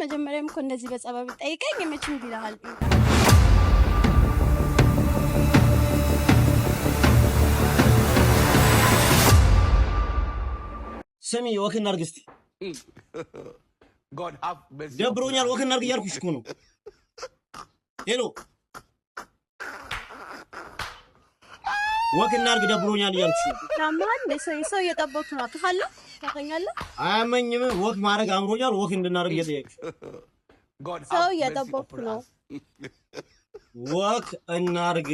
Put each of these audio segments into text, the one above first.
መጀመሪያም እኮ እንደዚህ በጸባይ ብትጠይቀኝ መቼም ይልሃል። ስሚ፣ walk እናድርግ እስቲ። ደብሮኛል። Walk እናድርግ እያልኩሽ እኮ ነው። Hello፣ walk እናድርግ፣ ደብሮኛል እያልኩሽ ነው። ያማል። ሰው እየጠበኩ ነው። አቅፋለሁ፣ ታገኛለህ። አያመኝም። Walk ማድረግ አምሮኛል። Walk እንድናደርግ እየጠየቅሽ ሰው እየጠበኩ ነው። Walk እናድርግ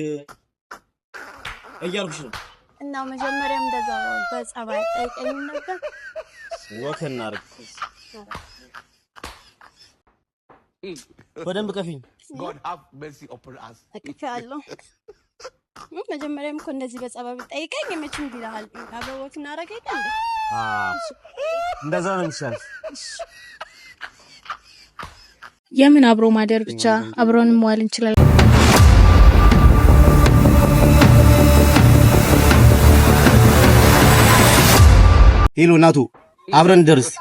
እያልኩሽ ነው። እና መጀመሪያም እንደዛ በጸባይ ጠይቀኝ ነበር። Walk እናድርግ። በደንብ እቀፊኝ። አቅፌዋለሁ። መጀመሪያም እኮ እንደዚህ በጸባይ ብትጠይቀኝ መቼም ይልሃል። አብረን walk እናደርግ የለ እንዴ? እንደዛ ነው የሚሻልሽ። የምን አብሮ ማደር ብቻ፣ አብረን መዋል እንችላለን። Hello እናቱ፣ አብረን እንደር እስቲ።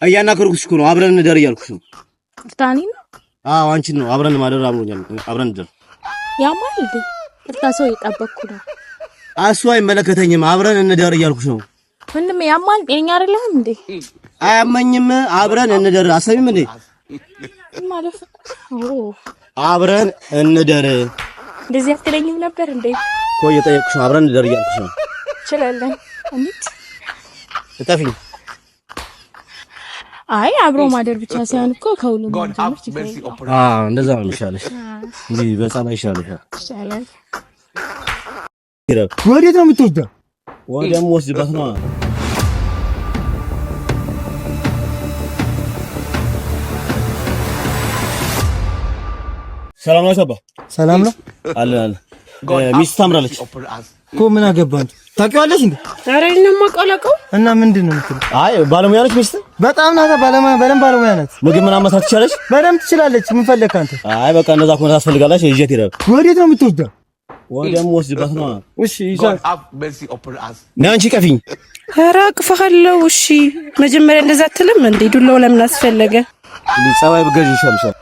እያናገርኩሽ እኮ ነው። አብረን እንደር እያልኩሽ ነው። ይቅርታ፣ እኔን ነው? አዎ፣ አንቺን ነው። አብረን ማደር አምሮኛል። አብረን እንደር። ያማል እንዴ? ይቅርታ፣ ሰው እየጠበቅኩ ነው። እሱ አይመለከተኝም። አብረን እንደር እያልኩሽ ነው። ወንድሜ፣ ያማል? ጤነኛ አይደለህም እንዴ? አያመኝም። አብረን እንደር። አሰሚም እንዴ? ማለት ኦ አብረን እንደር። እንደዚህ አትለኝም ነበር እንዴ? እኮ እየጠየቅኩሽ ነው። አብረን እንደር እያልኩሽ ነው። እንችላለን። እንዴት? እጠፊኝ። አይ፣ አብሮ ማደር ብቻ ሳይሆን እኮ ከሁሉም መጀመር ችግር የለውም። አዎ፣ እንደዛ ነው የሚሻለሽ እንጂ በጸባይ ይሻልሻል። ይሻላል። ወዴት ነው የምትወስደው? ወደምወስድበት ነው። ሰላም ነው አባ? ሰላም ነው። አለ አለ። ሚስት ታምራለች። እኮ ምን አገባን? ታውቂዋለሽ እንዴ? ኧረ እኔ ነው የማውቀው። እና ምንድን ነው የምትለው? አይ፣ ባለሙያ ነች ሚስት። በጣም ናት ባለሙያ፣ በደንብ ባለሙያ ናት። ምግብ ምናምን መስራት ትችላለች። በደንብ ትችላለች። ምን ፈለግህ አንተ? አይ በቃ እንደዛ ከሆነ ታስፈልጋለች። ይዤት እሄዳለሁ። ወዴት ነው የምትወስደው? ወደምወስድበት ነው። እሺ ይሻል። ነይ አንቺ እቀፊኝ። ኧረ አቅፍሃለሁ። እሺ፣ መጀመሪያ እንደዛ አትልም እንዴ? ዱላው ለምን አስፈለገ? ጸባይ ብገዢ ይሻልሻል።